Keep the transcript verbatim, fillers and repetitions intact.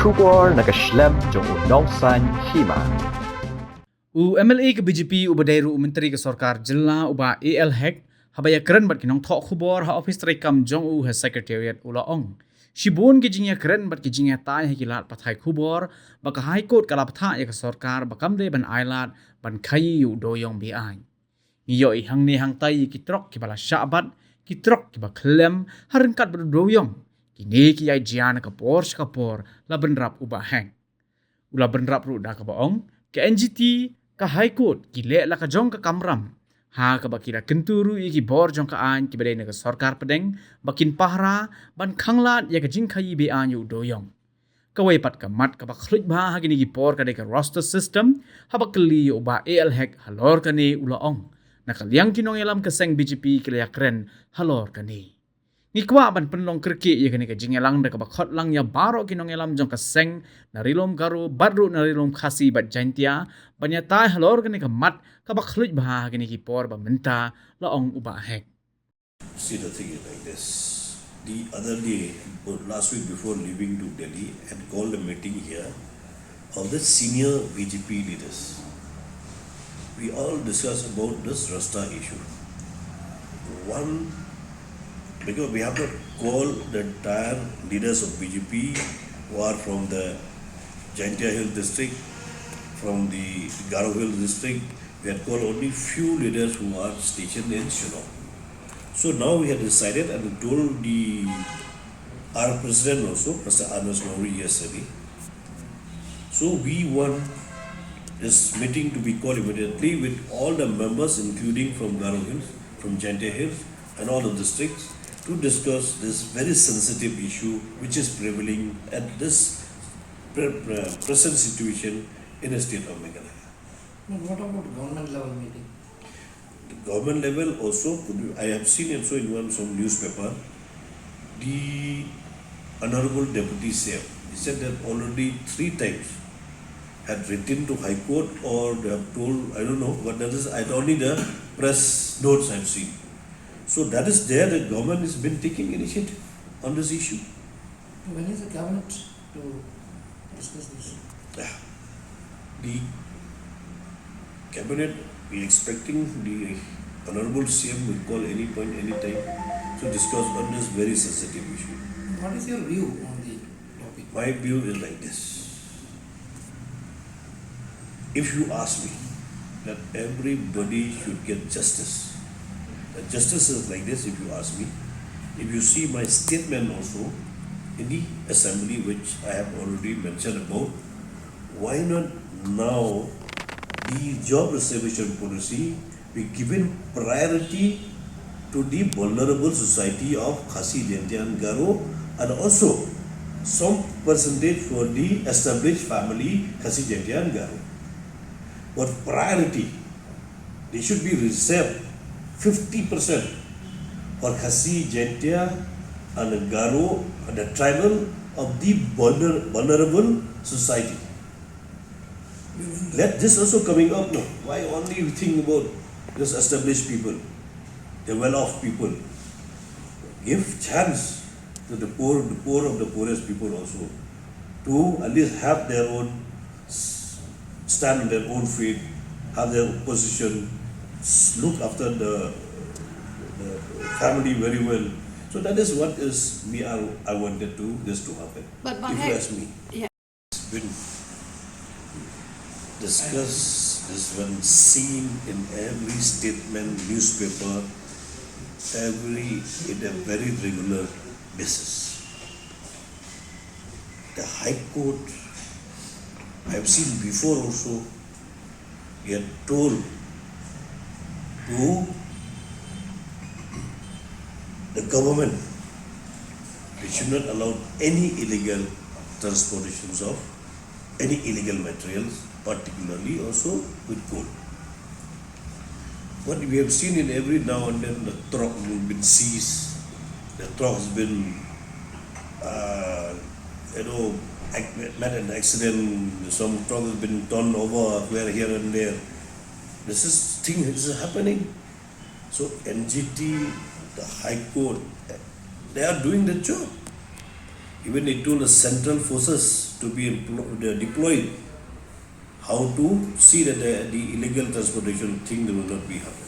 Khubor na ka shlem jong u Nongsaiñ Hima. U M L A ka B J P uba dei ruh u Myntri ka Sorkar Jylla u Bah A L Hek, haba ïakren bad ki nongthoh khubor ha ophis treikam jong u ha Secretariat u la ong, shibun ki jingïakren bad ki jingïatai ha ki lad pathai khubor ba ka High Court ka la bthah ïa ka sorkar ba kam dei ban ailad ban khaïi ïa u dewïong be-aiñ. Ngi ïohi hangne hangtai ïa ki trok kiba la shah bat, ki trok kiba khlem, ha ryngkat bad u dewïong. Kine ki ïai jia na ka por sha ka por, la bynrap u Bah Hek. U la bynrap ruh da kaba ong, ka N G T, ka High Court, ki leh la ka jong ka kamram. Ha kaba ki la kyntu ruh ïa ki bor jong ka aiñ kiba dei na ka sorkar pdeng, ba kin pahara, ban khanglad ïa ka jingkhaïi be-aiñ ïa u dewïong. Kawei pat ka mat kaba khluit bha ha kine ki por ka dei ka roster system, haba kylli ïa u Bah A L Hek halor kane u la ong, na ka liang ki nongïalam ka seng B J P ki la ïakren halor kane. Ngi kwah ban pynlong kyrkieh ïa kane ka jingïalang da kaba khot lang ïa baroh ki nongïalam jong ka seng, na Ri Lum Garo bad ruh na Ri Lum Khasi bad Jaintia, ban ïatai halor kane ka mat kaba khluit bha ha kine ki por ba mynta, la ong u Bah Hek. See, the thing is like this. The other day, last week before leaving to Delhi, I had called a meeting here of the senior B J P leaders. We all discussed about this Rasta issue. One, because we have to call the entire leaders of B J P who are from the Jaintia Hill district, from the Garo Hill district. We had called only few leaders who are stationed in Shillong. So now we had decided and told the our president also, Mister Anas Nori, yesterday. So we want this meeting to be called immediately with all the members, including from Garo Hills, from Jaintia Hills, and all the districts, to discuss this very sensitive issue which is prevailing at this pre- pre- present situation in the state of Meghalaya. But what about government level meeting? The government level also, could be, I have seen also in one some newspaper, the Honorable Deputy C M, he said that already three times had written to High Court or they have told, I don't know, but that is, I only the press notes I've seen. So that is there, the government has been taking initiative on this issue. When is the cabinet to discuss this? The cabinet, we expecting the Honorable C M will call any point, any time to discuss on this very sensitive issue. What is your view on the topic? My view is like this. If you ask me, that everybody should get justice. The justice is like this, if you ask me. If you see my statement also in the assembly, which I have already mentioned about, why not now the job reservation policy be given priority to the vulnerable society of Khasi, Jaintia and Garo, and also some percentage for the established family Khasi, Jaintia and Garo. But priority, they should be reserved fifty percent for Khasi, Jaintia and Garo and the tribal of the vulner- vulnerable society. Let this also coming up now. Why only you think about this established people, the well-off people? Give chance to the poor, the poor of the poorest people also, to at least have their own s- stand on their own feet, have their own position, s- look after the, the family very well. So that is what is me I, I wanted to this to happen. But If Bah you Hek, ask me. Yeah. Been discussed, this one seen in every statement, newspaper, every in a very regular basis. The High Court, I have seen before also, they had told to the government they should not allow any illegal transportations of any illegal materials, particularly also with coal. What we have seen in every now and then, the truck has been seized, the truck has been, uh, you know, ac- met an accident, some truck has been turned over where here and there. This is thing is happening. So N G T, the High Court, they are doing the job. Even they told the central forces to be emplo- uh, deployed, how to see that the, the illegal transportation thing will not be happening.